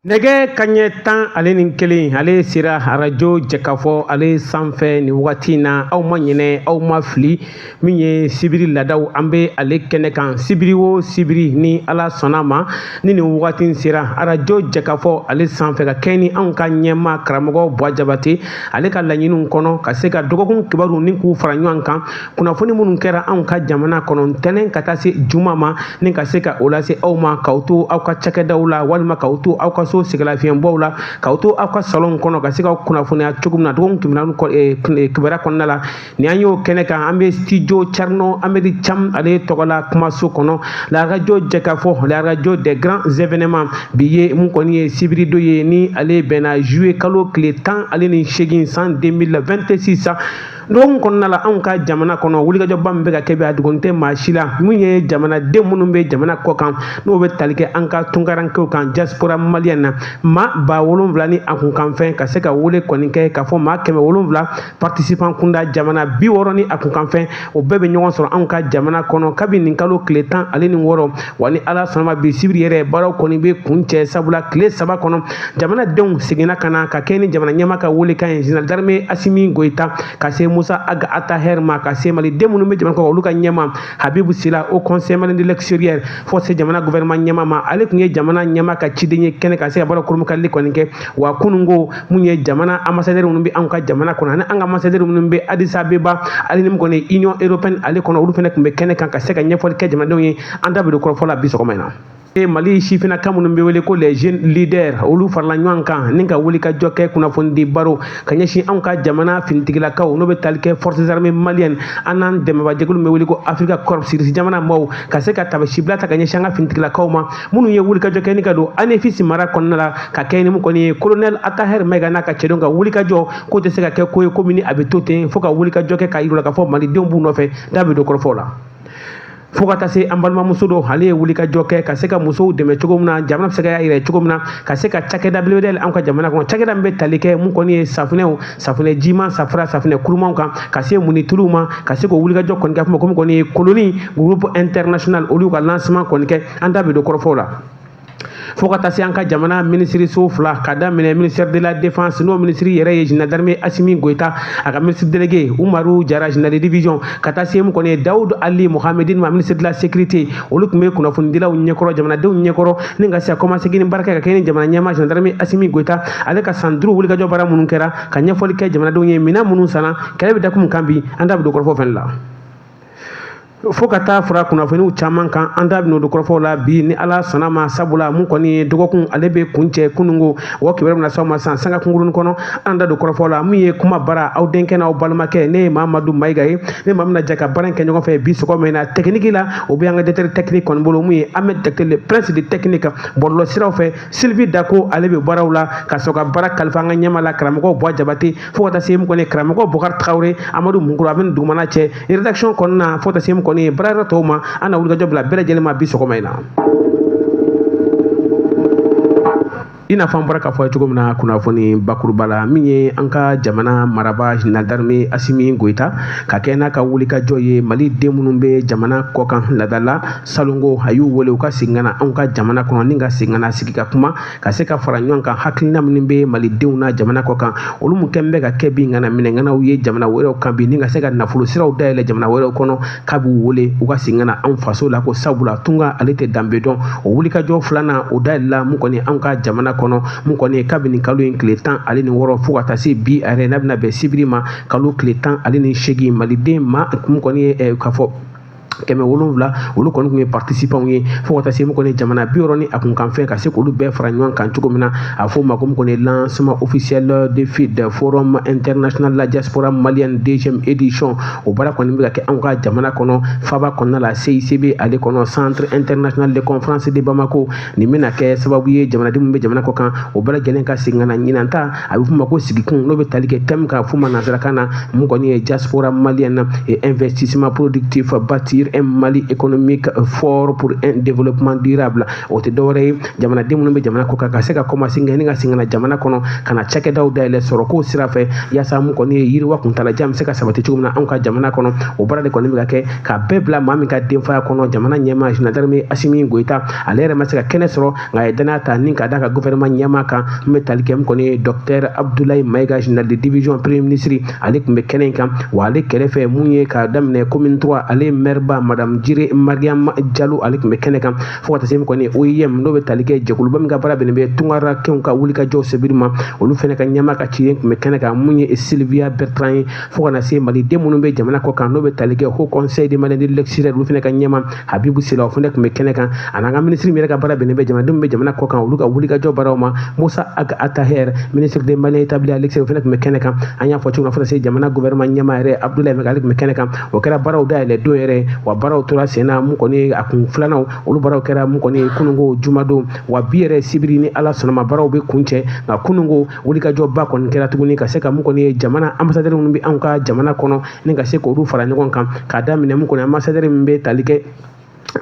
Nɛgɛ kaɲɛ 11 ale sera arajo Jɛkafɔ ale sanfɛ nin wagati in na. Aw ma ɲinɛ, aw ma fili, min ye sibiri ladaw, an bɛ ale kɛnɛ kan sibiri o sibiri ni Ala sɔnna ma. Ni nin wagati in sera arajo Jɛkafɔ ale sanfɛ, ka kɛɲɛ ni anw ka ɲɛmaa karamɔgɔ Buwa Jabate ale ka laɲiniw kɔnɔ, ka se ka dɔgɔkun kibaru ni k'u fara ɲɔgɔn kan, kunnafoni minnu kɛra anw ka jamana kɔnɔ ntɛnɛn ka taa se juma ma, ni ka se ka o lase aw ma, k'aw to aw ka cakɛdaw la walima k'aw to aw ka so sɛgɛlafiɲɛbɔw la, k'aw to aw ka salonw kɔnɔ, ka se ka kunnafoniya cogo min na dɔgɔkun kibaruya kɔnɔna la. Ni an y'o kɛnɛ kan, an bɛ studio Thierno Amedi Cham ale tɔgɔ la kumaso kɔnɔ, la radio Jɛkafɔ, la radio des grands événements. Bi ye mun kɔni ye sibiri don ye, ni ale bɛnna juillet kalo tile 18 san 2026. Dɔgɔkun kɔnɔna la, anw ka jamana kɔnɔ, wulikajɔba min bɛ ka kɛ bi, a dogolen tɛ maa si la. Mun ye jamanaden minnu bɛ jamana kɔ kan, n'o bɛ tali kɛ an ka tunkarankew kan, diaspora malienne na, maa 7000 ni a kunkanfɛn ka se ka wele kɔni kɛ k'a fɔ maa 700 participant kunda, jamana 60 ni a kunkanfɛn, o bɛɛ bɛ ɲɔgɔn sɔrɔ anw ka jamana kɔnɔ kabi nin kalo tile 16. Wa ni Ala sɔnna ma, bi sibiri yɛrɛ baaraw kɔni bɛ kuncɛ, sabula tile 3 kɔnɔ jamanadenw seginna ka na ka kɛ ni jamana ɲɛmaa ka welekan ye, général d'armée Asimi Goyita, ka se Musa Ag Attaher ma, ka se maliden minnu bɛ jamana kɔnɔ olu ka ɲɛmaa Habibu Sila, Haut Conseil malien de l'extérieur, fo se jamana gouvernement ɲɛmaa ma. Ale tun ye jamana ɲɛmaa ka ciden ye kɛnɛ ka se ka baara kurunbonkarili kɔni kɛ. Wa kununko, mun ye jamana ambassadeur minnu bɛ anw ka jamana kɔnɔ ani an ka ambassadeur minnu bɛ Addis Abeba ale ni mun kɔni Union européenne ale kɔnɔ, olu fana tun bɛ kɛnɛ kan ka se ka ɲɛfɔli kɛ jamanadenw ye. An da bɛ don kɔrɔfɔ la bi sɔgɔma in na. Mali sifinnaka minnu bɛ wele ko les jeunes leaders, olu farala ɲɔgɔn kan ni ka wuli ka jɔ kɛ kunnafonidi baro ka ɲɛsin anw ka jamana finitigilakaw, n'o bɛ tali kɛ forces armées maliennes, an n'an dɛmɛbajɛkulu bɛ wele ko Africa Corps, Sirisi jamana maaw, ka se ka tabasibila ta ka ɲɛsin an ka finitigilakaw ma minnu ye wuli ka jɔ kɛ ni ka don Anefis mara kɔnɔna la, ka kɛ ni mun kɔni ye colonel Attaher Maïga n'a ka cɛdenw ka wuli ka jɔ, k'o tɛ se ka kɛ ko ye komi ni a bɛ to ten, fo ka wuli ka jɔ kɛ k'a yir'u la k'a fɔ malidenw b'u nɔfɛ. Da bɛ don kɔrɔfɔw la. Fo ka taa se an balimamuso dɔ, ale ye wulikajɔ kɛ ka se ka musow dɛmɛ cogo min na jamana bɛ se ka y'a yɛrɛ cogo min na, ka se ka cakɛda belebele anw ka jamana kɔnɔ, cakɛda min bɛ tali kɛ mun kɔni ye safunɛw, safunɛ jiman, safura, safunɛ kurumanw kan, ka se munituluw ma, ka se k'o wulikajɔ kɔni kɛ. Komi kɔni ye Koloni Groupe International, olu ka lancement kɔni kɛ. An da bɛ don kɔrɔfɔw la. Fo ka taa se an ka jamana minisiriso fila, ka daminɛ ministère de la Défense, n'o minisiri yɛrɛ ye général d'armée Asimi Goyita, a ka ministre délégué Umaru Jara, général de division, ka taa se mun kɔni ye Dawudu Ali Mohamedine ma, ministre de la Sécurité, olu tun bɛ kunnafonidilaw ɲɛkɔrɔ, jamanadenw ɲɛkɔrɔ, ni ka se ka kɔmasegin ni baara kɛ ka kɛ ni jamana ɲɛmaa général d'armée Asimi Goyita ale ka san 5 wulikajɔ baara minnu kɛra, ka ɲɛfɔli kɛ jamanadenw ye, minɛn minnu sanna, kɛlɛ bɛ dakun min kan bi. An da bɛ don kɔrɔfɔ fɛnɛ la. Fo ka taa fara kunnafoniw caman kan, an da bɛn'o don kɔrɔfɔw la bi ni Ala sɔnna ma, sabula mun kɔni ye dɔgɔkun ale bɛ kuncɛ kununko o kibaruya bɛna s'aw ma san sanga kunkurunin kɔnɔ. An da don kɔrɔfɔw la. Mun ye kuma bara, aw denkɛ n'aw balimakɛ, ne ye Mamadu Mayiga ye, ne maa min na jɛ ka baara in kɛ ɲɔgɔn fɛ bi sɔgɔma in na. Technique la, o bɛ an ka directeur technique kɔni bolo, mun ye Ahmed Jakite, le prince de technique. Bɔlɔlɔ siraw fɛ, Sylvie Dako ale bɛ baaraw la, ka sɔrɔ ka baara kalifa an ka ɲɛmaa la, karamɔgɔ Buwa Jabate, fo ka taa se mun kɔni karamɔgɔ Bokari Tarawele, Amadu Munkuro, a bɛ nin dugumana cɛ rédaction kɔnɔna, fo ka taa se mun kɔni baara yɔrɔ tɔw ma. An na wulikajɔ bila bɛɛ lajɛlen ma bi sɔgɔma in na. I n'a fɔ an bɔra k'a fɔ cogo min na kunnafoni bakuruba la, min ye an ka jamana maraba général d'armée Asimi Goyita, ka kɛ n'a ka wulikajɔ ye, Mali den minnu bɛ jamana kɔkan ladala salongo, a y'u wele u ka segin ka na anw ka jamana kɔnɔ, ni ka segin ka na sigi ka kuma, ka se ka fara ɲɔgɔn kan hakilina minnu bɛ malidenw na jamana kɔ kan, olu mun kɛn bɛ ka kɛ bi ŋana minɛ ŋanaw ye jamana wɛrɛw kan bi, ni ka se ka nafolo siraw dayɛlɛ jamana wɛrɛw kɔnɔ, k'a b'u wele u ka segin ka na anw faso la, ko sabula tunga ale tɛ danbe dɔn. O wulikajɔ filanan, o dayɛlɛla mun kɔni anw ka jamana kɔnɔ, mun kɔni kabini kalo in tile 16 fo ka taa se bi a yɛrɛ n'a bɛna bɛn sibiri ma, kalo tile 18, maliden ma mun kɔni ye k'a fɔ 700, olu kɔni tun ye participants ye, fo ka taa se mun kɔni jamana 60 ni a kunkanfɛn, ka se k'olu bɛɛ fara ɲɔgɔn kan cogo min na. A fɔ o ma ko mun kɔni lancement officiel de FID, Forum international la diaspora malienne, deuxième édition. O baara kɔni bɛ ka kɛ anw ka jamana kɔnɔ faba kɔnɔna la, CICB ale kɔnɔ, Centre international de conférence de Bamako. Nin bɛna kɛ sababu ye jamanaden minnu bɛ jamana kɔ kan, o bɛɛ lajɛlen ka segin ka na. Ɲinan ta, a bɛ f'o ma ko sigikun, n'o bɛ tali kɛ thème kan, f'o ma nansarakan na mun kɔni ye diaspora malienne et investissement productif, bâtir bâtir un Mali économique fort pour un développement durable. O tɛ dɔwɛrɛ ye, jamanaden minnu bɛ jamana kɔ kan ka se ka kɔmasegin kɛ ni ka segin ka na jamana kɔnɔ ka na cakɛdaw dayɛlɛ sɔrɔko sira fɛ, yaasa mun kɔni ye yiriwa kuntalajan bɛ se ka sabati cogo min na anw ka jamana kɔnɔ. O baara de kɔni bɛ ka kɛ ka bɛɛ bila maa min ka denfaya kɔnɔ, jamana ɲɛmaa général d'armée Asimi Goyita. Ale yɛrɛ ma se ka kɛnɛ sɔrɔ, nka a ye danaya ta ni ka da ka gouvernement ɲɛmaa kan min bɛ tali kɛ min kɔni ye docteur Abdoulaye Maïga, général de division, premier ministre, ale tun bɛ kɛnɛ in kan. Wa ale kɛrɛfɛ, mun ye k'a daminɛ commune 3, ale maire ba madame Jire Mariam Jalo, ale tun bɛ kɛnɛ kan, fo ka taa se min kɔni ye OIM, n'o bɛ tali kɛ jɛkuluba min ka baara bɛnnen bɛ tungarakɛw ka wulikajɔ sɛbiri ma, olu fana ka ɲɛmaa ka ciden tun bɛ kɛnɛ kan, mun ye Sylvia Bertrand ye, fo ka na se maliden minnu bɛ jamana kɔ kan, n'o bɛ tali kɛ Haut Conseil des Maliens de l'extérieur, olu fana ka ɲɛmaa Habibu Sila, o fana tun bɛ kɛnɛ kan, ani an ka minisiri min yɛrɛ ka baara bɛnnen bɛ jamanadenw bɛ jamana kɔ kan olu ka wulikajɔ baaraw ma, Musa Ag Attaher, ministre des Maliens établis à l'extérieur, o fana tun bɛ kɛnɛ kan. An y'a fɔ cogo min na, fo ka se jamana gouvernement ɲɛmaa yɛrɛ Abdoulaye Maïga, ale tun bɛ kɛnɛ kan. O kɛra baaraw dayɛlɛ don yɛrɛ. Wa baaraw tora sen na, mun kɔni ye a kun filananw, olu baaraw kɛra mun kɔni ye kununko jumadon. Wa bi yɛrɛ sibiri, ni Ala sɔnna ma, baaraw bɛ kuncɛ. Nka kununko wulikajɔba kɔni kɛra tuguni ka se ka mun kɔni ye jamana ambassadeur minnu bɛ anw ka jamana kɔnɔ, ni ka se k'olu fara ɲɔgɔn kan, k'a daminɛ mun kɔni ambassadeur min bɛ tali kɛ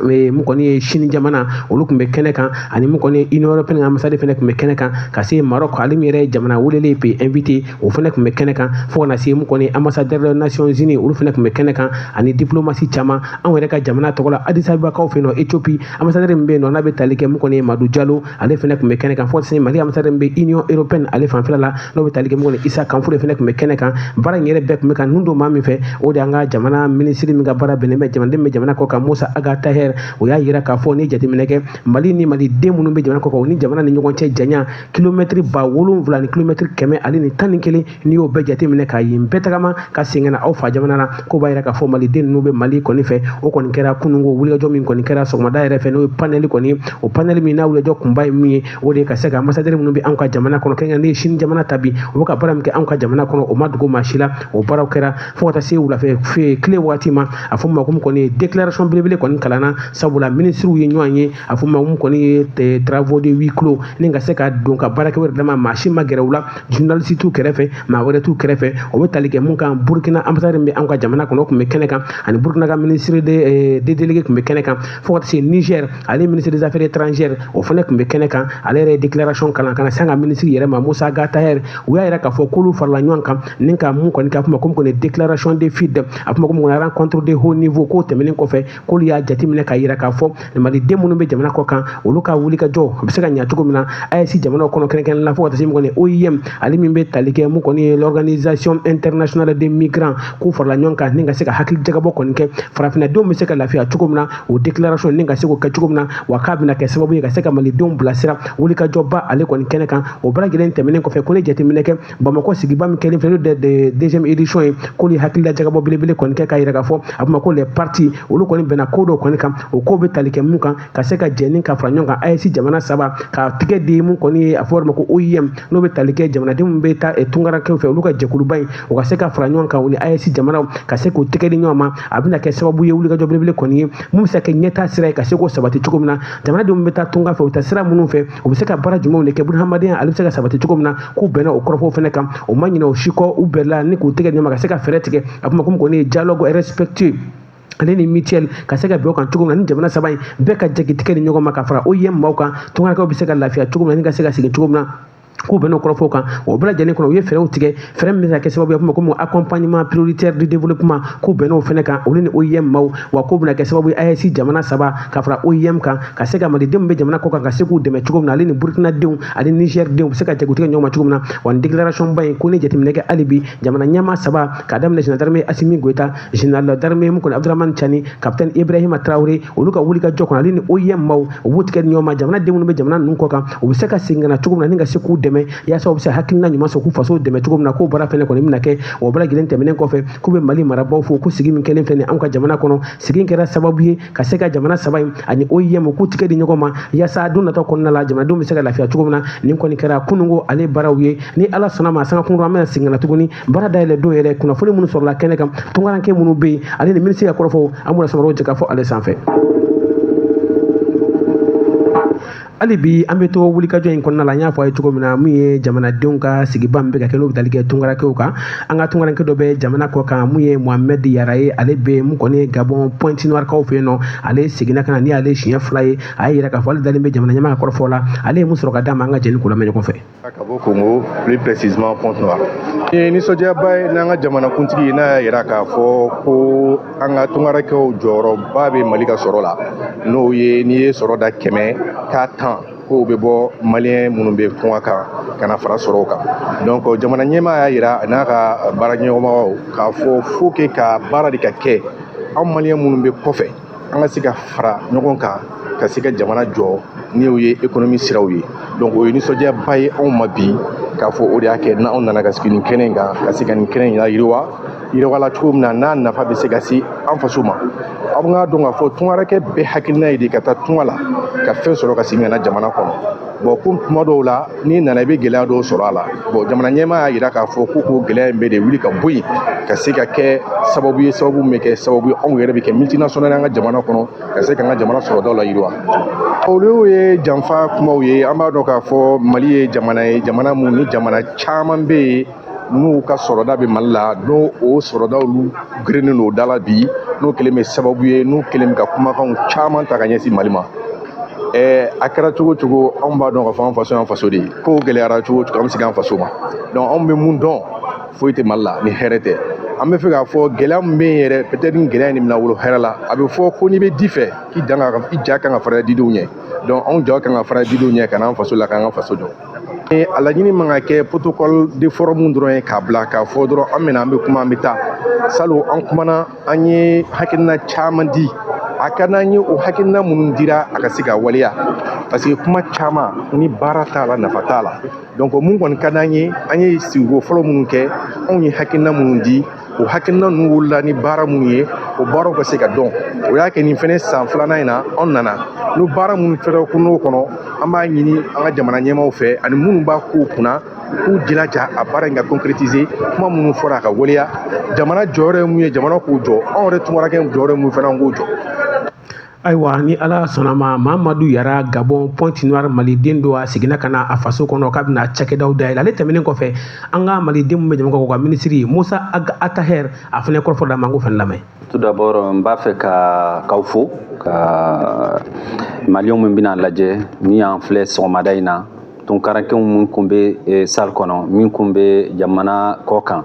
mun kɔni ye Chine jamana, olu tun bɛ kɛnɛ kan, ani mun kɔni ye Union européenne ambassade fana tun bɛ kɛnɛ kan, ka se Maroc, ale min yɛrɛ ye jamana welelen pays invité, o fana tun bɛ kɛnɛ kan, fo ka na se mun kɔni ambassadeur des Nations Unies, olu fana tun bɛ kɛnɛ kan, ani diplomatie caman. Anw yɛrɛ ka jamana tɔgɔ la, Addis Abebakaw fɛ yen nɔ, Ethiopie ambassadeur min bɛ yen nɔ, n'a bɛ tali kɛ mun kɔni ye Madu Jalo, ale fana tun bɛ kɛnɛ kan, fo ka se Mali ambassadeur min bɛ Union européenne ale fanfɛla la, n'o bɛ tali kɛ mun kɔni Isa Kanfure fana tun bɛ kɛnɛ kan. Baara in yɛrɛ bɛɛ tun bɛ ka nun don maa min fɛ, o de y'an ka jamana minisiri min ka baara bɛnnen bɛ jamanaden bɛ jamana kɔ kan, Musa Ag Attaher. O y'a yira k'a fɔ ni jateminɛ kɛ Mali ni maliden minnu bɛ jamana kɔ kan, o ni jamana ni ɲɔgɔn cɛ janya kilomɛtiri 7000 ni kilomɛtiri 111, n'i y'o bɛɛ jateminɛ k'a yen bɛɛ tagama ka segin ka na aw fa jamana na, k'o b'a yira k'a fɔ maliden ninnu bɛ Mali kɔni fɛ. O kɔni kɛra kununko wulikajɔ min kɔni kɛra sɔgɔmada yɛrɛ fɛ, n'o ye panel kɔni ye. O panel min n'a wulikajɔ kunba ye min ye, o de ye ka se ka ambassadeur minnu bɛ anw ka jamana kɔnɔ, kɛrɛnkɛrɛnnen ye Chine jamana ta bi, o bɛ ka baara min kɛ anw ka jamana kɔnɔ, o ma dogo maa si la. O baaraw kɛra fo ka taa se wulafɛ tile waati ma. A fɔ ma ko kɔni ye déclaration belebele kɔni kalanna, sabula minisiriw ye ɲɔgɔn ye, a fɔ ma ko kɔni ye travaux de huis clos, ni ka se ka don ka baarakɛ wɛrɛ dama, maa si ma gɛrɛ u la, journaliste t'u kɛrɛfɛ, maa wɛrɛ t'u kɛrɛfɛ. O bɛ tali kɛ mun kan, Burukina ambassadeur min bɛ anw ka jamana kɔnɔ, o tun bɛ kɛnɛ kan, ani Burukina ka ministre de délégué tun bɛ kɛnɛ kan, fo ka taa se Niger, ale ministre des affaires étrangères, o fana tun bɛ kɛnɛ kan. Ale yɛrɛ ye déclaration kalan ka na se an ka ministre yɛrɛ ma, Musa Ag Attaher. U y'a yira k'a fɔ k'olu farala ɲɔgɔn kan ni ka mun kɔni kɛ, a fɔ ma ko kɔni déclaration de FIDE, a fɔ ma ko mun rencontre de haut niveau. K'o tɛmɛnen kɔfɛ, k'olu y'a jateminɛ k'a yira k'a fɔ maliden minnu bɛ jamana kɔ kan, olu ka wuli ka jɔ a bɛ se ka ɲɛ cogo min na AES jamanaw kɔnɔ, kɛrɛnkɛrɛnnen la, fo ka taa se mun kɔni OIM, ale min bɛ tali kɛ mun kɔni ye l'organisation internationale des migrants, k'u farala ɲɔgɔn kan ni ka se ka hakili jagabɔ kɔni kɛ farafinnadenw bɛ se ka lafiya cogo min na, o déclaration ni ka se k'o kɛ cogo min na, wa k'a bɛna kɛ sababu ye ka se ka malidenw bilasira wulikajɔba ale kɔni kɛnɛ kan. O bɛɛ lajɛlen tɛmɛnen kɔfɛ, ko ne jateminɛ kɛ Bamakɔ sigiba min kɛlen filɛ, n'o de deuxième édition ye, k'olu ye hakilila jagabɔ belebele kɔni kɛ k'a yira k'a fɔ a ma ko les parties, olu kɔni bɛnna ko dɔw kɔni kan. O ko bɛ tali kɛ mun kan, ka se ka jɛni ka fara ɲɔgɔn kan AES jamana saba ka tigɛ di mun kɔni ye, a fɔ ma ko OIM, n'o bɛ tali kɛ jamanadenw min bɛ taa tunkarankew fɛ, olu ka jɛkuluba in, o ka se ka fara ɲɔgɔn kan, u ni AES jamanaw ka se k'u tɛgɛ di ɲɔgɔn ma. A bɛna kɛ sababu ye wulikajɔ belebele kɔni ye mun bɛ se ka kɛ ɲɛtaa sira ye ka se k'o sabati cogo min na, jamanadenw bɛ taa tunga fɛ, u bɛ taa sira minnu fɛ, u bɛ se ka baara jumɛnw de kɛ, bunahadamadenya ale bɛ se ka sabati cogo min na. K'u bɛnna o kɔrɔfɔw fana kan. O ma ɲinɛ o si kɔ, u bɛnna ni k'u tɛgɛ di ɲɔgɔn ma ka se ka fɛɛrɛ tigɛ, a fɔ ma ko kɔni ye dialogue respectueux ale ni mutuel, ka se ka bɛn o kan cogo min na, ni jamana saba in bɛɛ ka jɛ k'i tɛgɛ di ɲɔgɔn ma ka fara OIM maaw kan, tungarakɛw bɛ se ka lafiya cogo min na ni ka se ka segin cogo min na. K'u bɛn'o kɔrɔfɔw kan. O bɛɛ lajɛlen kɔnɔ, u ye fɛɛrɛw tigɛ, fɛɛrɛ min bɛ se ka kɛ sababu ye komi accompagnement prioritaire du développement, k'u bɛn'o fɛnɛ kan, olu ni OIM maaw. Wa k'o bɛna kɛ sababu ye AES jamana saba ka fara OIM kan ka se ka malidenw bɛ jamana kɔ kan ka se k'u dɛmɛ cogo min na, ale ni Burukina denw ani Niger denw bɛ se ka jɛ k'u tɛgɛ ɲɔgɔn ma cogo min na. Wa nin déclaration ba in, ko ne jateminɛ kɛ hali bi, jamana ɲɛmaa saba, k'a daminɛ général d'armée Asimi Goïta, général d'armée mun kɔni Abdourahamane Tiani, capitaine Ibrahima Traoré, olu ka wuli ka jɔ kɔnɔ, ale ni OIM maaw, u b'u tigɛ di ɲɔgɔn ma, jamanaden minnu bɛ jamana ninnu kɔ kan, u bɛ se ka segin ka na cogo min na ni ka se k'u dɛmɛ, yaasa u bɛ se hakilina ɲuman sɔrɔ k'u faso dɛmɛ cogo min na. K'o baara fɛnɛ kɔni bɛna kɛ. O bɛɛ lajɛlen tɛmɛnen kɔfɛ, k'u bɛ Mali marabaaw fo ko sigi min kɛlen filɛ nin anw ka jamana kɔnɔ, sigi kɛra sababu ye ka se ka jamana saba in ani OIM k'u tigɛ di ɲɔgɔn ma, yaasa don nataw kɔnɔna la jamanadenw bɛ se ka lafiya cogo min na. Nin kɔni kɛra kununko ale baaraw ye. Ni Ala sɔnna ma, sanga kunkuru an bɛna segin ka na tuguni baara dayɛlɛ don yɛrɛ, kunnafoni minnu sɔrɔla kɛnɛ kan, tunkaranke minnu bɛ yen, ale ni minisiri ka kɔrɔfɔw, an b'o samaraw jɛ k'a fɔ ale sanfɛ. Hali bi an bɛ to wulikajɔ in kɔnɔna la, an y'a fɔ a ye cogo min na, mun ye jamanadenw ka sigiba min bɛ ka kɛ, n'o bɛ tali kɛ tunkarankew kan. An ka tunkaranke dɔ bɛ jamana kɔ kan, mun ye Mohamed Yara ye. Ale bɛ mun kɔni ye Gabon Pointe Noire kaw fɛ yen nɔ. Ale seginna ka na ni ale siɲɛ 2 ye. A y'a yira k'a fɔ ale dalen bɛ jamana ɲɛmaa ka kɔrɔfɔ la. Ale ye mun sɔrɔ ka d'a ma, an ka jɛ ni k'o lamɛn ɲɔgɔn fɛ. Ka bɔ Congo, plus précisément Pointe Noire. Ni nisɔndiyaba ye n'an ka jamanakuntigi n'a y'a yira k'a fɔ ko an ka tunkarakɛw jɔyɔrɔba bɛ Mali ka sɔrɔ la, n'o ye n'i ye sɔrɔ da 100 k'a 10 k'o bɛ bɔ maliyɛn minnu bɛ tunga kan ka na fara sɔrɔw kan. Donc jamana ɲɛmaa y'a yira n'a ka baaraɲɔgɔnmagaw k'a fɔ faut que ka baara de ka kɛ, anw maliyɛn minnu bɛ kɔfɛ, an ka se ka fara ɲɔgɔn kan ka se ka jamana jɔ, n'o ye économie siraw ye. Donc o ye nisɔndiyaba ye anw ma bi k'a fɔ o de y'a kɛ n'anw nana ka sigi nin kɛnɛ in kan, ka se ka nin kɛnɛ in yiriwa yiriwala cogo min na, n'a nafa bɛ se ka se an faso ma. Aw k'a dɔn k'a fɔ tunkarakɛ bɛɛ hakilina ye de ka taa tunga la ka fɛn sɔrɔ ka segin ka na jamana kɔnɔ. Bon, ko tuma dɔw la n'i nana, i bɛ gɛlɛya dɔw sɔrɔ a la. Bon, jamana ɲɛmaa y'a yira k'a fɔ ko k'o gɛlɛya in bɛɛ de wuli ka bɔ yen, ka se ka kɛ sababu ye, sababu min bɛ kɛ sababu ye anw yɛrɛ bɛ kɛ multinational an ka jamana kɔnɔ, ka se k'an ka jamana sɔrɔdaw la yiriwa. Olu ye janfa kumaw ye. An b'a dɔn k'a fɔ Mali ye jamana ye, jamana mun ni jamana caman bɛ yen n'u ka sɔrɔda bɛ Mali la, n'o o sɔrɔdaw gerennen don o da la bi, n'o kɛlen bɛ sababu ye n'u kɛlen bɛ ka kumakanw caman ta ka ɲɛsin Mali ma. A kɛra cogo cogo, anw b'a dɔn k'a fɔ an faso y'an faso de ye. Kow gɛlɛyara cogo cogo, an bɛ segin an faso ma. Donc anw bɛ mun dɔn? Foyi tɛ Mali la ni hɛrɛ tɛ. An bɛ fɛ k'a fɔ gɛlɛya min bɛ yen yɛrɛ, peut-être ni gɛlɛya in bɛna wolo hɛrɛ la. A bɛ fɔ ko n'i bɛ di fɛ, k'i dan ka i ja kan ka fara didenw ɲɛ. Donc anw ja kan ka fara didenw ɲɛ ka n'an faso la, k'an ka faso jɔ. A laɲini man ka kɛ protocole de forum dɔrɔn ye k'a bila k'a fɔ dɔrɔn an bɛna, an bɛ kuma, an bɛ taa. Salon an kumana, an ye hakilina caman di. A ka d'an ye o hakilina minnu dira, a ka se ka waleya, parce que kuma caman ni baara t'a la, nafa t'a la. Donc mun kɔni ka d'an ye, an ye sigiko fɔlɔ minnu kɛ, anw ye hakilina minnu di, o hakilina ninnu wolola ni baara minnu ye, o baaraw ka se ka dɔn. O y'a kɛ nin fɛnɛ san filanan in na, anw nana n'o baara minnu fɛnɛ kun'o kɔnɔ. An b'a ɲini an ka jamana ɲɛmaaw fɛ ani minnu b'a kow kunna, k'u jilaja a baara in ka concrétiser, kuma minnu fɔra, a ka waleya. Jamana jɔyɔrɔ ye mun ye, jamana k'o jɔ. Anw yɛrɛ tunkarakɛ jɔyɔrɔ ye mun fana, an k'o jɔ. Ayiwa, ni Ala sɔnna ma, Mamadu Yara, Gabon Pointe Noire maliden don, a seginna ka na a faso kɔnɔ k'a bɛna cakɛdaw dayɛlɛ. Ale tɛmɛnen kɔfɛ, an ka maliden min bɛ jamana kɔ ka minisiri Musa Ataher, a fana kɔrɔfɔ d'a ma, an k'o fana lamɛn. Tout d'abord, n b'a fɛ ka k'aw fo, ka maliyɛnw min bɛna lajɛ min y'an filɛ sɔgɔmada in na, tunkarankew min kun bɛ salle kɔnɔ, min kun bɛ jamana kɔ kan,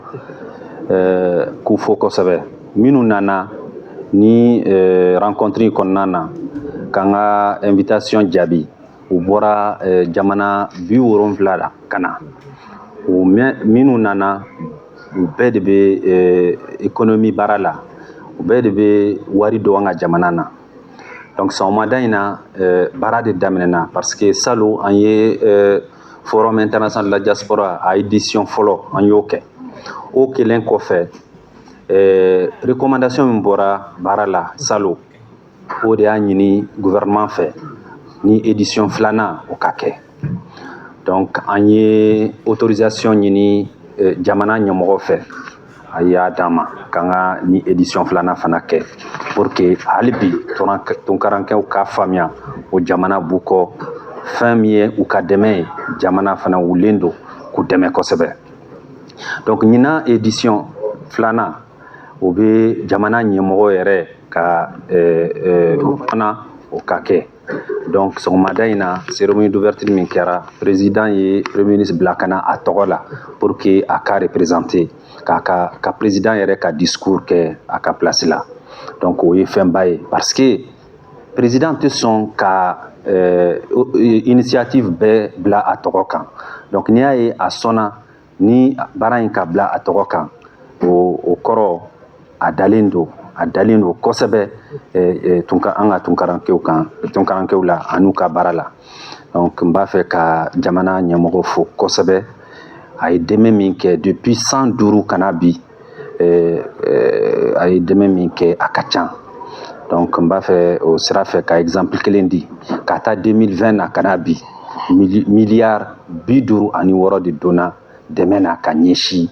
k'u fo kosɛbɛ. Minnu nana ni rencontre kɔnɔna na k'an ka invitation jaabi, u bɔra jamana 70 la ka na. U minnu nana, u bɛɛ de bɛ économie baara la, u bɛɛ de bɛ wari don an ka jamana na. Donc sɔgɔmada in na, baara de daminɛna, parce que salon an ye Forum international de la diaspora a édition fɔlɔ, an y'o kɛ. O kɛlen kɔfɛ, recommandation min bɔra baara la salon, o de y'a ɲini gouvernement fɛ ni édition filanan o ka kɛ. Donc an ye autorisation ɲini jamana ɲɛmɔgɔ fɛ, a y'a d'an ma k'an ka ni édition filanan fana kɛ, pour que hali bi tunkarankew k'a faamuya o jamana b'u kɔ, fɛn min ye u ka dɛmɛ ye, jamana fana wulilen don k'u dɛmɛ kosɛbɛ. Donc ɲinan édition filanan, o bɛ jamana ɲɛmɔgɔ yɛrɛ ka fana o ka kɛ. Donc sɔgɔmada in na, cérémonie d'ouverture min kɛra, président ye premier ministre bila ka na a tɔgɔ la pour que a ka représenter k'a ka président yɛrɛ ka discours kɛ a ka place la. Donc o ye fɛnba ye, parce que président tɛ sɔn ka initiative bɛɛ bila a tɔgɔ kan. Donc n'i y'a ye a sɔnna ni baara in ka bila a tɔgɔ kan, o kɔrɔ a dalen don kosɛbɛ an ka tunkarankew kan, tunkarankew la an'u ka baara la. Donc n b'a fɛ ka jamana ɲɛmɔgɔ fo kosɛbɛ, a ye dɛmɛ min kɛ depuis 105 ka na bi, a ye dɛmɛ min kɛ, a ka ca. Donc n b'a fɛ o sira fɛ ka exemple kelen di: ka taa 2020 na ka na bi, miliyari 56 de donna dɛmɛ na ka ɲɛsin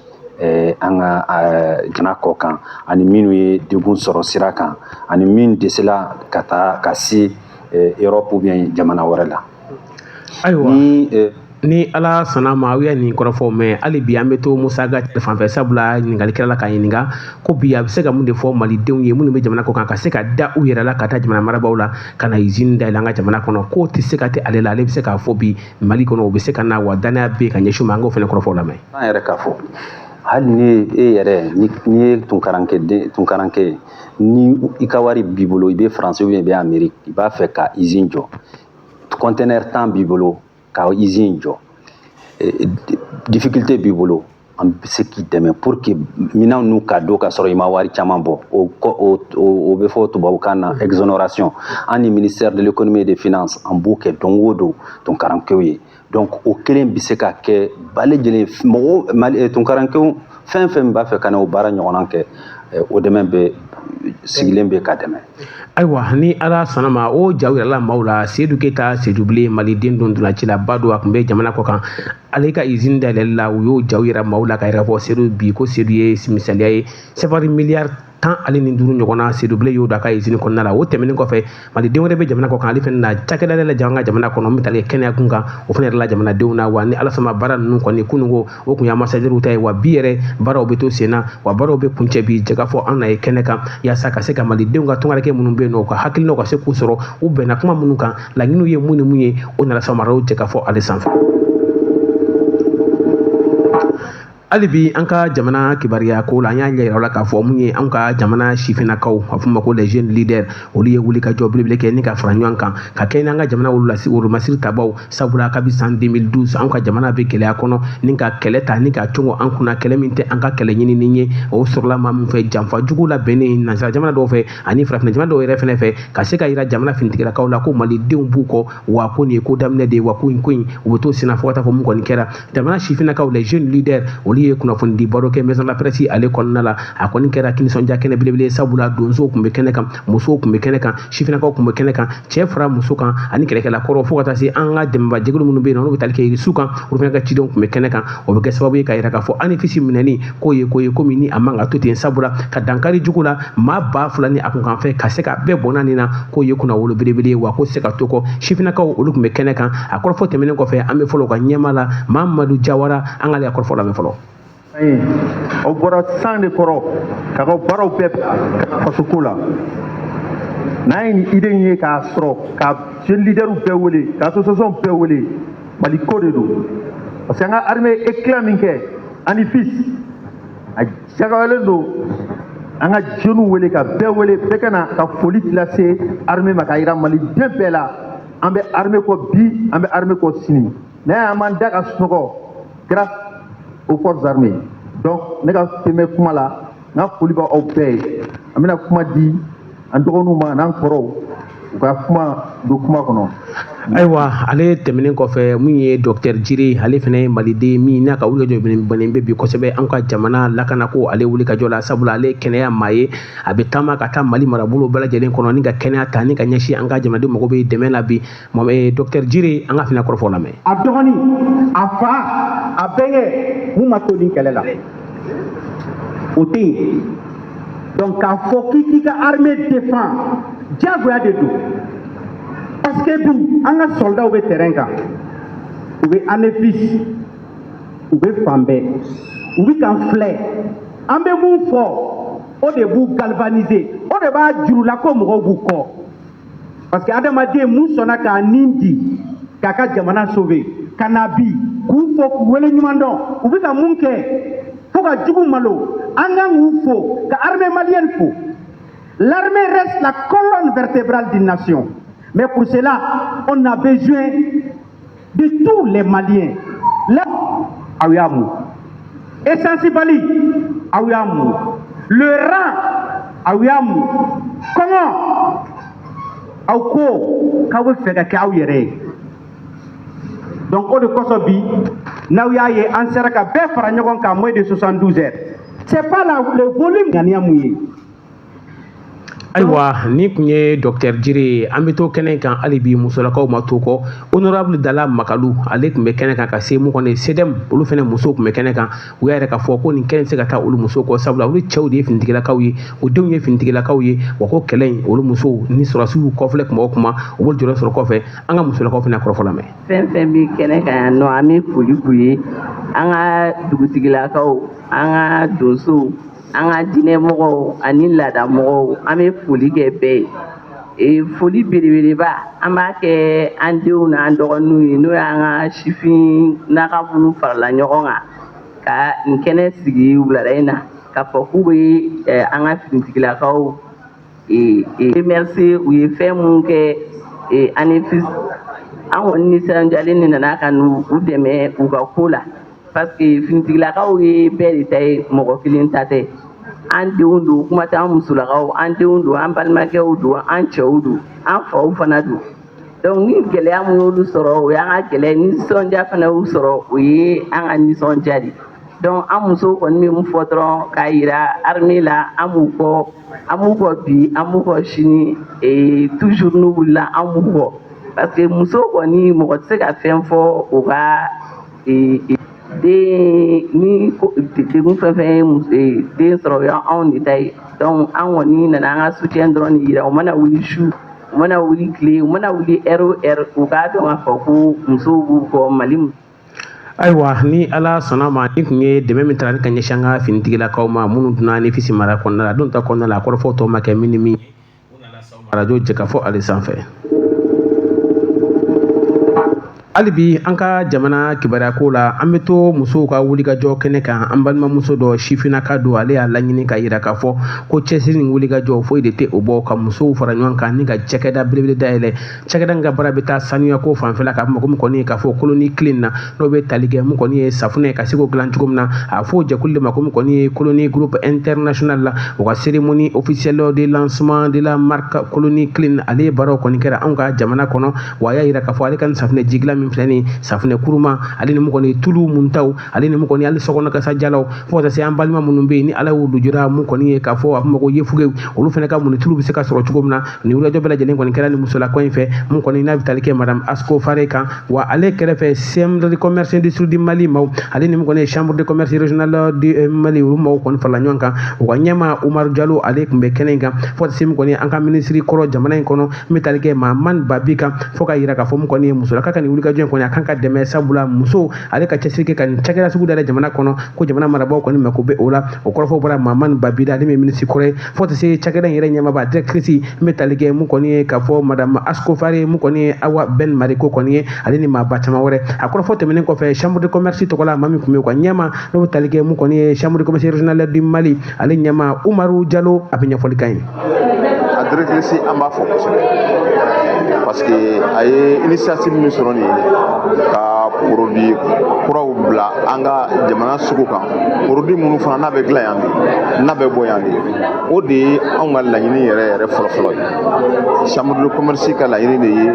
an ka jamana kɔ kan, ani minnu ye degun sɔrɔ sira kan, ani min dɛsɛla ka taa ka se Europe ou bien jamana wɛrɛ la. Ayiwa, ni ni Ala sɔnna ma, aw ye nin kɔrɔfɔw mɛn. Hali bi an bɛ to Musa Ag fan fɛ, sabula ɲininkali kɛra la k'a ɲininka ko bi a bɛ se ka mun de fɔ malidenw ye minnu bɛ jamana kɔ kan, ka se ka da u yɛrɛ la ka taa jamana marabaaw la ka na usine dayɛlɛ an ka jamana kɔnɔ. K'o tɛ se ka tɛ ale la, ale bɛ se k'a fɔ bi Mali kɔnɔ u bɛ se ka na, wa danaya bɛ yen ka ɲɛsin u ma. An k'o fana kɔrɔfɔw lamɛn. An yɛrɛ k'a fɔ, hali ni e yɛrɛ ni ye tunkaranke den, tunkaranke ye, ni i ka wari b'i bolo, i bɛ France ou bien i bɛ Amérique, i b'a fɛ ka usine jɔ, conteneur 10 b'i bolo ka usine jɔ, difficulté b'i bolo, an bɛ se k'i dɛmɛ pour que minɛn ninnu ka don ka sɔrɔ i ma wari caman bɔ. O bɛ fɔ tubabukan na exonération. An ni ministère de l'économie et des finances, an b'o kɛ don o don tunkarankew ye. Donc o kelen bɛ se ka kɛ bɛɛ lajɛlen mɔgɔ Mali tunkarankew fɛn fɛn b'a fɛ ka na o baara ɲɔgɔnna kɛ, o dɛmɛ bɛ sigilen bɛ ka dɛmɛ. Ayiwa, ni Ala sɔnna ma, o jaw yirala maaw la. Seyidu Keyita Sedubilen, maliden don, ntolacilaba don, a tun bɛ jamana kɔ kan, ale ka usine dayɛlɛli la, u y'o jaw yira maaw la ka yira fɔ Seyidu bi ko Seyidu ye misaliya ye. Sɛfari miliyari 15 ɲɔgɔnna, Seyidu Bilen y'o don a ka usine kɔnɔna la. O tɛmɛnen kɔfɛ, maliden wɛrɛ bɛ jamana kɔ kan, ale fana na cakɛda la an ka jamana kɔnɔ min tali kɛ kɛnɛya kun kan, o fana yɛrɛ la jamanadenw na. Wa ni Ala sɔnna, baara ninnu kɔni kununko o tun ye ambassadeur ta ye, wa bi yɛrɛ baaraw bɛ to sen na, wa baaraw bɛ kuncɛ bi. Jɛka fɔ an na ye kɛnɛ kan yaasa ka se ka malidenw ka tunkarakɛ minnu bɛ yen nɔ, u ka hakilinaw ka se k'u sɔrɔ, u bɛnna kuma minnu kan, laɲiniw ye mun ni mun ye, o nana samaraw jɛ ka fɔ ale sanfɛ. Hali bi an ka jamana kibaruya ko la, an y'a ɲɛ yira la k'a fɔ mun ye an ka jamana sifinnakaw, a fɔ ma ko les jeunes leaders, olu ye wuli ka jɔ belebele kɛ ni ka fara ɲɔgɔn kan ka kɛ n'an ka jamana wolomasiri tabaw. Sabula kabi san 2012, an ka jamana bɛ gɛlɛya kɔnɔ ni ka kɛlɛ ta ni ka cogo an kunna, kɛlɛ min tɛ an ka kɛlɛ ɲinini ye, o sɔrɔla maa min fɛ, janfa jugu labɛnnen nansara jamana dɔw fɛ ani farafinna jamana dɔw yɛrɛ fɛnɛ fɛ, ka se ka yira jamana finitigilakaw la ko malidenw b'u kɔ, wa ko nin ye ko daminɛ de ye, wa ko in ko in u bɛ to senna fo ka taa fɔ mun kɔni kɛra. Jamana sifinnakaw, les jeunes leaders, olu ye kunnafoni di baro kɛ maison de la presse ale kɔnɔna la. A kɔni kɛra nisɔndiya kɛnɛ belebele, sabula donsow tun bɛ kɛnɛ kan, musow tun bɛ kɛnɛ kan, sifinnakaw tun bɛ kɛnɛ kan, cɛ fara muso kan ani kɛlɛkɛla kɔrɔ, fo ka taa se an ka dɛmɛba jɛkulu minnu bɛ yen nɔ, n'u bɛ tali kɛ yirisu kan, olu fana ka cidenw tun bɛ kɛnɛ kan. O bɛ kɛ sababu ye ka yira k'a fɔ anefisi minɛni k'o ye ko ye komi ni a man ka to ten, sabula ka dankari jugu la maa 2000 ni a kunkan fɛ ka se ka bɛɛ bɔnna nin na, k'o ye kunnawolo belebele ye, wa ko se ka to kɔ. Sifinnakaw olu tun bɛ kɛnɛ kan. A kɔrɔfɔ tɛmɛnen kɔfɛ, an bɛ fɔlɔ ka ɲɛma la Mamadu Jawara, an k'ale ka kɔrɔfɔ lamɛn fɔlɔ. Aw bɔra san de kɔrɔ k'a ka baaraw bɛɛ bila fasoko la. N'an ye nin idée in ye k'a sɔrɔ ka jeune leaderw bɛɛ wele, ka association bɛɛ wele, Mali ko de don, parce que an ka armée éclat min kɛ ANIFIS, a jagayalen don an ka jeunes wele, ka bɛɛ wele, bɛɛ ka na ka foli lase armée ma, k'a yira maliden bɛɛ la an bɛ armée kɔ bi, an bɛ armée kɔ sini. N'a y'an m'an da ka sunɔgɔ grâce aux forces armées. Donc ne ka tɛmɛ kuma la, n ka foli b'aw bɛɛ ye. An bɛna kuma di an dɔgɔninw ma n'an kɔrɔw, u ka kuma don kuma kɔnɔ. Ayiwa, ale tɛmɛnen kɔfɛ, mun ye docteur Jire, ale fana ye maliden min n'a ka wulikajɔ bɛnnen bɛ bi kosɛbɛ an ka jamana lakanako, ale wulikajɔ la, sabula ale ye kɛnɛya maa ye, a bɛ taama ka taa Mali marabolo bɛɛ lajɛlen kɔnɔ ni ka kɛnɛya ta ni ka ɲɛsin an ka jamanadenw mago bɛ dɛmɛ la bi. Docteur Jire, an ka fana kɔrɔfɔ lamɛn. A dɔgɔnin, a fa, a bɛnkɛ, mun ma to nin kɛlɛ la, o tɛ yen. Donc k'a fɔ k'i k'i ka armée défend, diyagoya de don, parce que bi an ka soldats bɛ terrain kan, u bɛ ANEFIS, u bɛ fan bɛɛ, u bɛ k'an filɛ. An bɛ mun fɔ, o de b'u galvaniser, o de b'a juru la ko mɔgɔw b'u kɔ, parce que adamaden mun sɔnna k'a nin di k'a ka jamana sauver, ka na bi k'u fɔ k'u wele ɲuman dɔn, u bɛ ka mun kɛ fo ka jugu malo, an kan k'u fo, ka armée malienne fo. L'armée reste la colonne vertébrale d'une nation, mais pour cela on a besoin de tous les Maliens. Là, aw y'a mun essence bali, aw y'a mun le rang, aw y'a mun kɔngɔ, aw ko k'aw bɛ fɛ ka kɛ aw yɛrɛ ye. Donc o de kosɔn bi n'aw y'a ye an sera ka bɛɛ fara ɲɔgɔn kan moins de 72 heures, c'est pas la le volume ŋaniya mun ye. Ayiwa, ni tun ye Docteur Jire ye. An bɛ to kɛnɛ kan hali bi, musolakaw ma to kɔ. Honorable Dala Makalu, ale tun bɛ kɛnɛ kan ka se mun kɔni CDM, olu fana musow tun bɛ kɛnɛ kan. U y'a yɛrɛ k'a fɔ ko nin kɛnɛ tɛ se ka taa olu musow kɔ, sabula olu cɛw de ye finitigilakaw ye, o denw ye finitigilakaw ye. Wa ko kɛlɛ in, olu musow ni sɔrɔdasiw y'u kɔfilɛ kuma o kuma, u b'olu jɔyɔrɔ sɔrɔ kɔfɛ. An ka musolakaw fana kɔrɔfɔ lamɛn. Fɛn fɛn bɛ kɛnɛ kan yan nɔ, an bɛ foli k'u ye. An ka dugutigilakaw, an ka donsow, an ka diinɛmɔgɔw ani laadamɔgɔw, an bɛ foli kɛ bɛɛ ye. Foli belebeleba, an b'a kɛ an denw n'an dɔgɔninw ye, n'o y'an ka sifinnaka minnu farala ɲɔgɔn kan ka nin kɛnɛ sigi wulada in na, k'a fɔ k'u bɛ an ka finitigilakaw remercier, u ye fɛn mun kɛ ANEFIS. An kɔni nisɔndiyalen de nana ka n'u dɛmɛ u ka ko la, parce que finitigilakaw ye bɛɛ de ta ye, mɔgɔ kelen ta tɛ. An denw don, kuma tɛ an musolakaw, an denw don, an balimakɛw don, an cɛw don, an faw fana don. Donc ni gɛlɛya mun y'olu sɔrɔ, o y'an ka gɛlɛya, ni nisɔndiya fana y'u sɔrɔ, o ye an ka nisɔndiya de. Donc an musow kɔni bɛ mun fɔ dɔrɔn k'a yira armée la, an b'u kɔ, an b'u kɔ bi, an b'u kɔ sini, et toujours n'u wulila, an b'u kɔ, parce que muso kɔni, mɔgɔ tɛ se ka fɛn fɔ o ka den ni degun. Fɛn fɛn ye den sɔrɔ, o y'anw de ta ye. Donc an kɔni nana an ka soutien dɔrɔn de yira. U mana wuli su, u mana wuli tile, u mana wuli heure o heure, u k'a dɔn k'a fɔ ko musow b'u kɔ, Mali. Ayiwa, ni Ala sɔnna ma, ni tun ye dɛmɛ min taara ni ka ɲɛsin an ka finitigilakaw ma minnu donna ANEFIS mara kɔnɔna la, don ta kɔnɔna la, a kɔrɔfɔw tɔ ma kɛ min ni min ye, arajo Jɛkafɔ ale sanfɛ. Hali bi an ka jamana kibaruya la, an bɛ to musow ka wulikajɔ kɛnɛ kan. An balimamuso dɔ, sifinnaka don, ale y'a laɲini ka yira k'a fɔ ko cɛsiri ni wulikajɔ foyi de tɛ o bɔ ka musow fara ɲɔgɔn kan ni ka cakɛda belebele dayɛlɛ. Cakɛda in ka baara bɛ taa sanuya ko fanfɛla, k'a fɔ ko mun kɔni ye k'a fɔ Colonie Clean na, n'o bɛ tali kɛ mun kɔni ye safunɛ ka se k'o dilan cogo min na. A fɔ jɛkulu de ma ko mun kɔni ye Colonie Groupe International la. U ka cérémonie officielle de lancement de la marque Colonie Clean, ale ye baaraw kɔni kɛra anw ka jamana kɔnɔ. Wa a y'a yira k'a fɔ ale ka nin safunɛ jigilan min filɛ nin ye, safunɛ kuruma, ale ni mun kɔni tulu muntaw, ale ni mun kɔni hali sokɔnɔ kasa jalaw, fo ka taa se an balima minnu bɛ yen ni Ala y'u lujura mun kɔni ye k'a fɔ a fɔ ma ko yefuge, olu fana ka mun tulu bɛ se ka sɔrɔ cogo min na. Nin wulikajɔ bɛɛ lajɛlen kɔni kɛra ni musolakaw in fɛ, mun kɔni n'a bɛ tali kɛ madame Asko Fare kan. Wa ale kɛrɛfɛ, Chambre de commerce industrie du Mali maaw, ale ni mun kɔni ye Chambre de commerce régionale du Mali, olu maaw kɔni farala ɲɔgɔn kan. U ka ɲɛmaa Umaru Jalo, ale tun bɛ kɛnɛ in kan, fo ka taa se mun kɔni an ka minisiri kɔrɔ jamana in kɔnɔ, min bɛ tali kɛ Mahamani Babi kan, fo ka yira k'a fɔ mun kɔni ye musolaka ka nin wulikajɔ in kɔni, a kan ka dɛmɛ, sabula muso ale ka cɛsiri kɛ ka nin cakɛda sugu dayɛlɛ jamana kɔnɔ, ko jamana marabaaw kɔni mako bɛ o la. O kɔrɔfɔ bɔra Mahamani Babi da, ale min ye minisiri kɔrɔ ye, fo ka taa se cakɛda in yɛrɛ ɲɛmaaba, directrice, min bɛ tali kɛ mun kɔni ye k'a fɔ madame Asko Fare, mun kɔni ye Awa Ben Mariko kɔni ye, ale ni maaba caman wɛrɛ. A kɔrɔfɔ tɛmɛnen kɔfɛ, chambre de commerce tɔgɔ la, maa min tun bɛ yen, u ka ɲɛma, n'o bɛ tali kɛ mun kɔni ye chambre de commerce régionale du Mali, ale ɲɛma Umaru Jalo, a bɛ ɲɛfɔli k'an ye. A directrice, an b'a fɔ kosɛbɛ, parce que a ye initiative min sɔrɔ nin ye ka produit kuraw bila an ka jamana sugu kan, produit minnu fana n'a bɛ dilan yan de, n'a bɛ bɔ yan de, o de ye anw ka laɲini yɛrɛ yɛrɛ fɔlɔfɔlɔ ye. Chambre de commerce ka laɲini de ye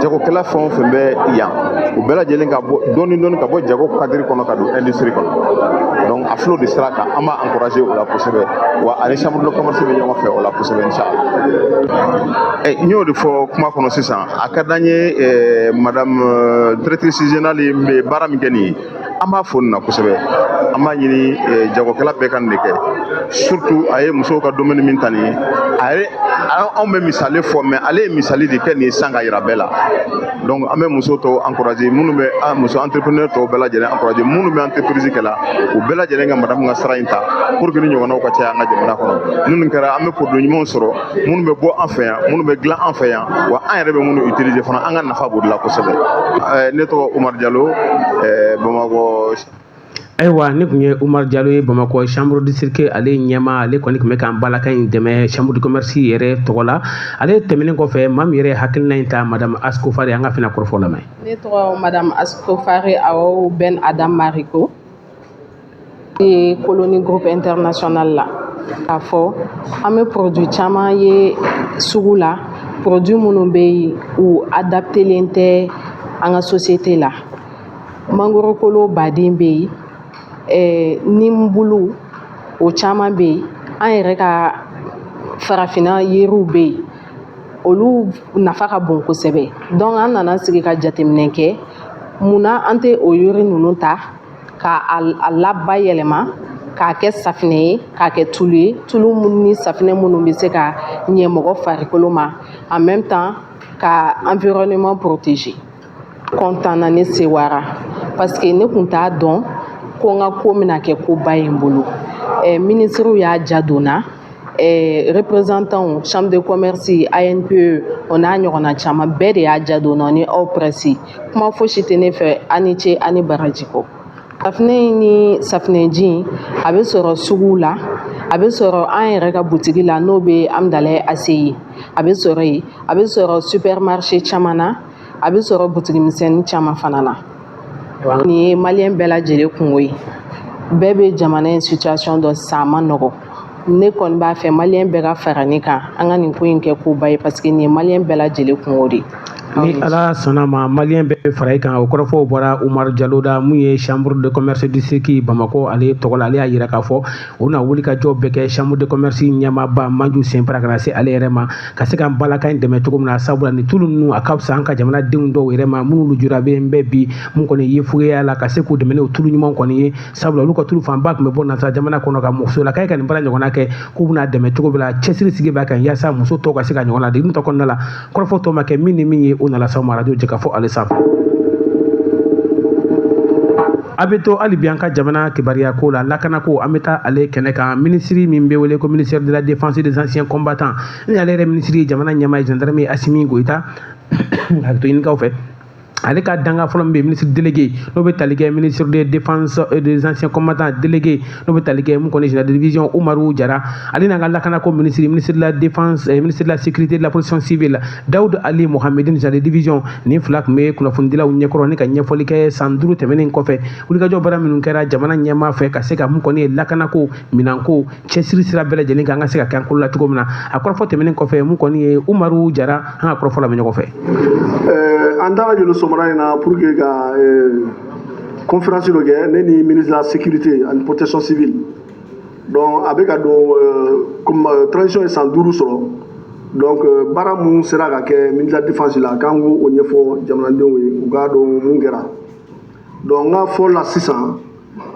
jagokɛla fɛn o fɛn bɛ yan, u bɛɛ lajɛlen ka bɔ dɔɔni dɔɔni ka bɔ jago cadre kɔnɔ ka don industrie kɔnɔ. Donc a filɛ o de sira kan, an b'a encourager o la kosɛbɛ. Wa ani chambre de commerce bɛ ɲɔgɔn fɛ o la kosɛbɛ, inchallah. N y'o de fɔ kuma kɔnɔ sisan, a ka d'an ye madame directrice générale bɛ baara min kɛ nin ye, an b'a fo nin na kosɛbɛ. An b'a ɲini jagokɛla bɛɛ ka nin de kɛ, surtout a ye musow ka domaine min ta nin ye. A ye anw bɛ misali fɔ, mais ale ye misali de kɛ nin ye sisan ka yira bɛɛ la. Donc an bɛ muso tɔw encourager, minnu bɛ muso entrepreneur tɔw bɛɛ lajɛlen encourager, minnu bɛ entreprise kɛ la, u bɛɛ lajɛlen ka madame ka sira in ta pour que ni ɲɔgɔnnaw ka caya an ka jamana kɔnɔ. Minnu kɛra, an bɛ produit ɲumanw sɔrɔ minnu bɛ bɔ an fɛ yan, minnu bɛ dilan an fɛ yan, wa an yɛrɛ bɛ minnu utiliser fana, an ka nafa b'o de la kosɛbɛ. Ne tɔgɔ Umaru Jalo, Bamakɔ. Ayiwa, ne tun ye Umaru Jalo ye, Bamakɔ chambre de circuit ale ɲɛma. Ale kɔni tun bɛ k'an balaka in dɛmɛ chambre de commerce yɛrɛ tɔgɔ la. Ale tɛmɛnen kɔfɛ, maa min yɛrɛ ye hakilina in ta, madame Asko Fare, an ka fina kɔrɔfɔ lamɛn. Ne tɔgɔ madame Asko Fare Awa Ben Adam Mariko ye, Colonie Groupe International la. K'a fɔ an bɛ produit caman ye sugu la, produit minnu bɛ yen, u adaptelen tɛ an ka société la. Mangoro kolo baden bɛ yen, nimbulu o caman bɛ yen. An yɛrɛ ka Farafinna yiriw bɛ yen, olu nafa ka bon kosɛbɛ. Donc an nana sigi ka jateminɛ kɛ, munna an tɛ o yiri ninnu ta ka a labayɛlɛma k'a kɛ safinɛ ye, k'a kɛ tulu ye, tulu minnu ni safinɛ minnu bɛ se ka ɲɛ mɔgɔ farikolo ma, en même temps ka environnement protéger. Content na, ne sewara, parce que ne kun t'a dɔn ko n ka ko bɛna kɛ koba ye n bolo. Minisiriw y'a ja donna, représentant chambre de commerce, ANPE, o n'a ɲɔgɔnna caman bɛɛ de y'a ja donna ni aw presse. Kuma fosi tɛ ne fɛ, a ni ce, a ni baraji kɔ. Safinɛ in ni safinɛji in, a bɛ sɔrɔ sugu la, a bɛ sɔrɔ an yɛrɛ ka butigi la, n'o bɛ Amudalayi ACI, a bɛ sɔrɔ yen, a bɛ sɔrɔ supermarché caman na, a bɛ sɔrɔ butigi misɛnnin caman fana na. Nin ye maliyɛn bɛɛ lajɛlen kungo ye, bɛɛ bɛ jamana in situation dɔn sisan, a ma nɔgɔn. Ne kɔni b'a fɛ maliyɛn bɛɛ ka fara ne kan, an ka nin ko in kɛ koba ye, parce que nin ye maliyɛn bɛɛ lajɛlen kungo de ye. Ni Ala sɔnna ma, maliyɛn bɛɛ fara i kan. O kɔrɔfɔw bɔra Umaru Jalo da, mun ye chambre de commerce district Bamakɔ ale tɔgɔ la. Ale y'a yira k'a fɔ o na wuli ka jɔ bɛɛ kɛ chambre de commerce ɲɛmaaba Manju Senpara ka na se ale yɛrɛ ma, ka se ka balaka in dɛmɛ cogo min na, sabula ni tulu ninnu a ka fisa an ka jamanadenw dɔw yɛrɛ ma minnu lujura bɛ n bɛɛ bi mun kɔni ye fuguya la, ka se k'u dɛmɛ n'o tulu ɲuman kɔni ye, sabula olu ka tulu fanba tun bɛ bɔ nansara jamana kɔnɔ. Ka musolaka ka nin baara ɲɔgɔnna kɛ, k'u bɛna dɛmɛ cogo min na, cɛsiri sigi b'a kan yaasa muso tɔw ka se ka ɲɔgɔn na degun tɔ kɔnɔna la. Kɔrɔfɔ tɔ ma kɛ min ni min ye, o nana s'aw ma radio Jɛkafɔ ale sanfɛ. A bɛ to hali bi an ka jamana kibaruya ko la, lakanako, an bɛ taa ale kɛnɛ kan. Minisiri min bɛ wele ko ministère de la Défense et des Anciens Combattants, ni ale yɛrɛ minisiri ye jamana ɲɛmaa ye, gendarme Asimi Goyita, hakɛto ɲinikaw fɛ, ale ka danga fɔlɔ min bɛ ministre délégué, n'o bɛ tali kɛ ministre de Défense et des Anciens Combattants délégué, n'o bɛ tali kɛ mun kɔni, général de division Umaru Jara, ale n'an ka lakanako ministre, ministre de la Défense, ministre de la Sécurité, de la Protection civile, Daoud Ali Mohamedine, général de division, nin fila tun bɛ kunnafonidilaw ɲɛkɔrɔ ni ka ɲɛfɔli kɛ san 5 tɛmɛnen kɔfɛ, wulikajɔ baara minnu kɛra jamana ɲɛmaa fɛ ka se ka mun kɔni ye lakanako, minɛnko, cɛsiri sira bɛɛ lajɛlen kan, an ka se ka kɛ an kolo la cogo min na. A kɔrɔfɔ tɛmɛnen kɔfɛ, mun kɔni ye Umaru Jara, an ka kɔrɔfɔ lamɛn ɲɔgɔn fɛ. An taara jolo sɔgɔmada in na pour que ka conférence dɔ kɛ, ne ni ministre de la Sécurité ani Protection civile. Donc a bɛ ka don comme transition ye san 5 sɔrɔ, donc baara mun sera ka kɛ ministre de la Défense la, k'an k'o ɲɛfɔ jamanadenw ye, u k'a dɔn mun kɛra. Donc n ka fɔ la sisan,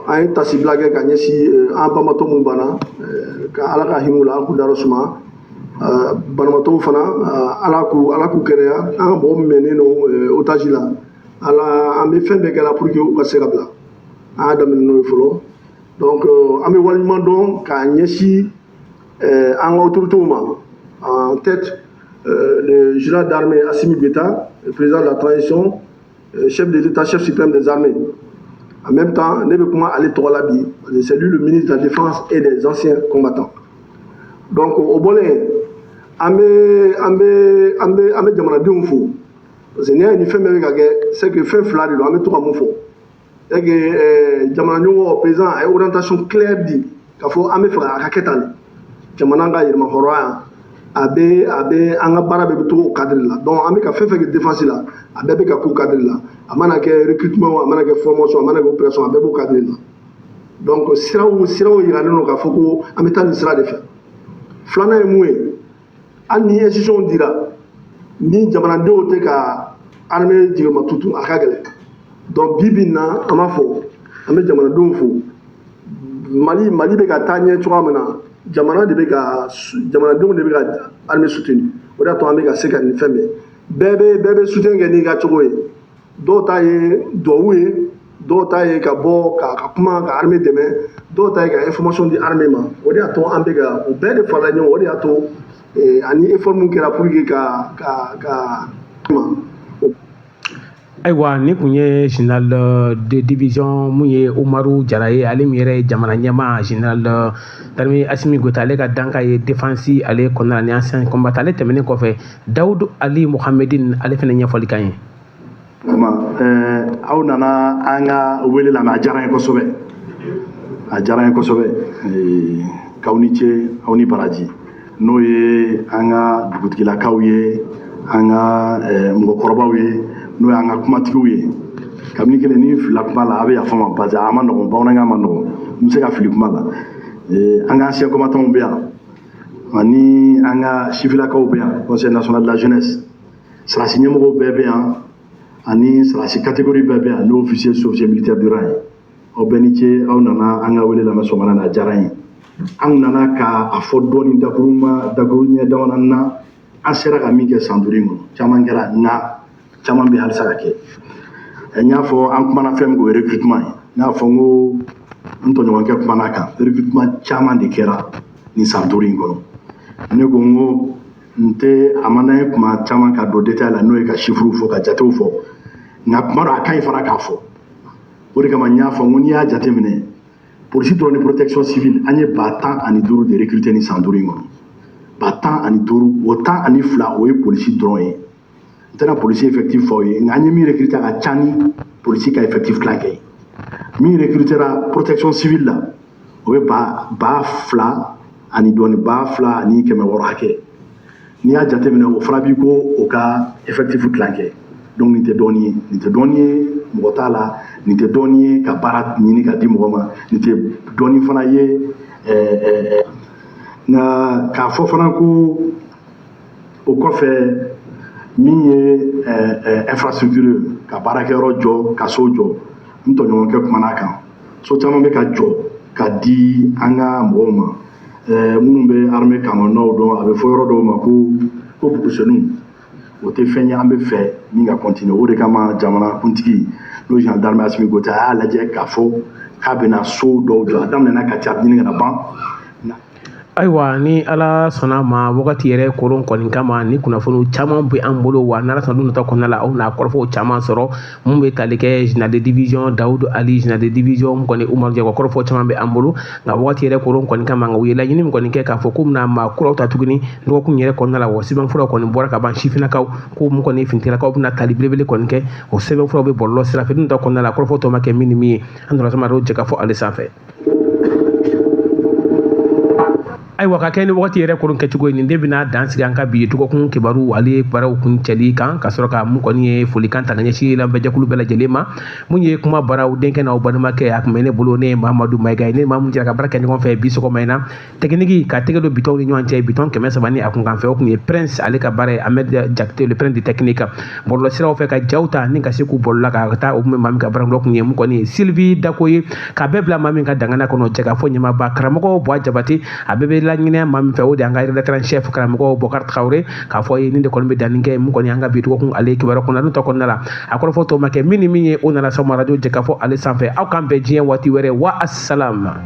an ye tasibila kɛ ka ɲɛsin an banbatɔ mun banna, ka Ala ka hinɛ u la, Ala k'u dayɔrɔ suma. Banabaatɔw fana, Ala k'u kɛnɛya. An ka mɔgɔ min minɛnen don otage la, Ala, an bɛ fɛn bɛɛ kɛra pour que u ka se ka bila, an y'a daminɛ n'o ye fɔlɔ. Donc an bɛ waleɲuman dɔn k'a ɲɛsin an ka autorités ma, en tête le général d'armée Assimi Goïta, le président de la transition, chef de l'État, chef suprême des armées. En même temps, ne bɛ kuma ale tɔgɔ la bi, c'est lui le ministre de la Défense et des Anciens Combattants. Donc o bɔlen, an bɛ jamanadenw fo, parce que n'i y'a ye ni fɛn bɛɛ bɛ ka kɛ, c'est que fɛn fila de don. An bɛ to ka mun fɔ? C'est que jamana ɲɛmɔgɔ, président, a ye orientation claire di k'a fɔ an bɛ fɛ a ka kɛ tan de, jamana ka yɛlɛma hɔrɔnya, a bɛ an ka baara bɛɛ bɛ to o cadre la. Donc an bɛ ka fɛn fɛn kɛ défense la, a bɛɛ bɛ ka k'o cadre la. A mana kɛ recrutement, a mana kɛ formation, a mana kɛ opération, a bɛɛ b'o cadre la. Donc siraw yiralen don k'a fɔ ko an bɛ taa nin sira de fɛ. Filanan ye mun ye? Hali ni institution dira, ni jamanadenw tɛ ka armée jigima tutu, a ka gɛlɛn. Donc bi bi in na, an b'a fɔ, an bɛ jamanadenw fo. Mali bɛ ka taa ɲɛ cogoya min na, jamana de bɛ ka, jamanadenw de bɛ ka armée soutenir. O de y'a to an bɛ ka se ka nin fɛn bɛɛ bɛ soutien kɛ n'i ka cogo ye. Dɔw ta ye duwawu ye, dɔw ta ye ka bɔ ka kuma ka armée dɛmɛ, dɔw ta ye ka information di armée ma. O de y'a to an bɛ ka o bɛɛ de farala ɲɔgɔn. O de y'a to ani effort mun kɛra pour que ka ma. Ayiwa, nin kun ye général de division mun ye Umaru Jara ye, ale min yɛrɛ ye jamana ɲɛmaa général d'armée Asimi Goyita, ale ka danka ye défense ale kɔnɔna la ni ancien combattant. Ale tɛmɛnen kɔfɛ, Dawudu Ali Mohamedine, ale fana ɲɛfɔli kan ye. Kuma aw nana an ka wele lamɛn, a diyara n ye kosɛbɛ, a diyara n ye kosɛbɛ. K'aw ni ce, aw ni baraji. N'o ye an ka dugutigilakaw ye, an ka mɔgɔkɔrɔbaw ye, n'o y'an ka kumatigiw ye. Kabini kelen ni filila kuma la, a bɛ yafa ma, parce que a ma nɔgɔn, bamanankan ma nɔgɔn, n bɛ se ka fili kuma la. An ka ancien combattant bɛ yan. Ani an ka sifilakaw bɛ yan, Conseil national de la jeunesse, sɔrɔdasi ɲɛmɔgɔw bɛɛ bɛ yan, ani sɔrɔdasi catégorie bɛɛ bɛ yan, n'o officier, sous-officier militaire du rang ye. Aw bɛɛ ni ce, aw nana an ka wele lamɛn sɔgɔmada na, a diyara n ye. An nana ka a fɔ dɔɔni dakuruma dakuru ɲɛ damadɔ na, an sera ka min kɛ san 5 in kɔnɔ. Caman kɛra, nka caman bɛ halisa ka kɛ. N y'a fɔ, an kumana fɛn min kan, o ye recrutement ye. N y'a fɔ n ko n tɔɲɔgɔnkɛ kumana kan, recrutement caman de kɛra nin san 5 in kɔnɔ. Ne ko n ko n tɛ a man d'an ye kuma caman ka don détail la, n'o ye ka chiffres fɔ, ka jatew fɔ, nka kuma dɔ a ka ɲi fana k'a fɔ. O de kama n y'a fɔ n ko n'i y'a jateminɛ, polisi dɔrɔn ni protection civile, an ye 15 000 de recruter ni san 5 in kɔnɔ. 15 000, o 12, o ye polisi dɔrɔn ye. N tɛna polisi effectif fɔ aw ye, nka an ye min recruter, a ka ca ni polisi ka effectif tilancɛ ye. Min recrutera protection civile la, o bɛ 2000 ani dɔɔni, 2600 hakɛ. N'i y'a jateminɛ, o fana b'i ko o ka effectif tilancɛ. Donc nin tɛ dɔɔni ye, nin tɛ dɔɔni ye mɔgɔ t'a la, nin tɛ dɔɔni ye ka baara ɲini ka di mɔgɔ ma, nin tɛ dɔɔni fana ye. Nka k'a fɔ fana ko o kɔfɛ, min ye infrastructure, ka baarakɛyɔrɔ jɔ, ka so jɔ, n tɔɲɔgɔnkɛ kumana kan, so caman bɛ ka jɔ ka di an ka mɔgɔw ma. Minnu bɛ armée camp dɔn, a bɛ fɔ yɔrɔ dɔw ma ko bugusɛninw. O tɛ fɛn ye an bɛ fɛ min ka continuer. O de kama jamana kuntigi, n'o ye général d'armée Assimi Goïta, a y'a lajɛ k'a fɔ k'a bɛna so dɔw jɔ. A daminɛna ka ca, a bɛ ɲini ka na ban. Ayiwa, ni Ala sɔnna ma, wagati yɛrɛ koron kɔni kama, ni kunnafoniw caman bɛ an bolo wa, n'Ala sɔnna, don nata kɔnɔna la, aw n'a kɔrɔfɔw caman sɔrɔ mun bɛ tali kɛ général de division Dawudu Ali, général de division kɔni Umaru Jɛkɔ. Kɔrɔfɔw caman bɛ an bolo, nka wagati yɛrɛ koron kɔni kama. Nka u ye laɲini min kɔni kɛ k'a fɔ k'u bɛna maa kuraw ta tuguni dɔgɔkun yɛrɛ kɔnɔna la, wa sɛbɛnfuraw kɔni bɔra ka ban sifinnakaw ko mun kɔni finitigilakaw bɛna tali belebele kɔni kɛ. O sɛbɛnfuraw bɛ bɔlɔlɔ sira fɛ. Don nata kɔnɔna la, kɔrɔfɔ tɔ ma kɛ min ni min ye, an donna sama jɛ ka fɔ ale sanfɛ. Ayiwa, ka kɛ ni wagati yɛrɛ koron kɛcogo ye, nin de bɛna dan sigi an ka bi dɔgɔkun kibaru ale baaraw kun cɛli kan, ka sɔrɔ ka mun kɔni ye folikan ta ka ɲɛsin lamɛnjɛkulu bɛɛ lajɛlen ma. Mun ye kuma baaraw denkɛ n'aw balimakɛ, a tun bɛ ne bolo, ne ye Mahamadu Mayiga ye. Ne maa mun jɛra ka baara kɛ ɲɔgɔn fɛ bi sɔgɔma in na, tɛkiniki ka tɛgɛ don bitɔnw ni ɲɔgɔn cɛ, bitɔn 300 ni a kunkanfɛ, o tun ye Prince ale ka baara ye, Ahmed Jakite, le prince de technique. Bɔlɔlɔsiraw fɛ ka jaw ta ni ka se k'u bɔlɔla ka taa, o tun bɛ maa min ka baara tun ye mun kɔni ye Sylvie Dako ye, ka bɛɛ bila maa min ka dangana kɔnɔ, jɛ ka fɔ ɲɛmaaba karamɔgɔ Buwa Jabate. A bɛɛ bɛ laɲinɛ maa min fɛ, o de y'an ka rédacteur en chef karamɔgɔ Bɔkari Tarawele. K'a fɔ ye, nin de kɔni bɛ danni kɛ mun kɔni an ka bi dɔgɔkun ale kibaruya kɔnɔ. N'o ta kɔnɔna la, a kɔrɔfɔ tɔ ma kɛ min ni min ye, o nana sɔn radio jɛ ka fɔ ale sanfɛ. Aw k'an bɛn diɲɛ waati wɛrɛ wa, assalam.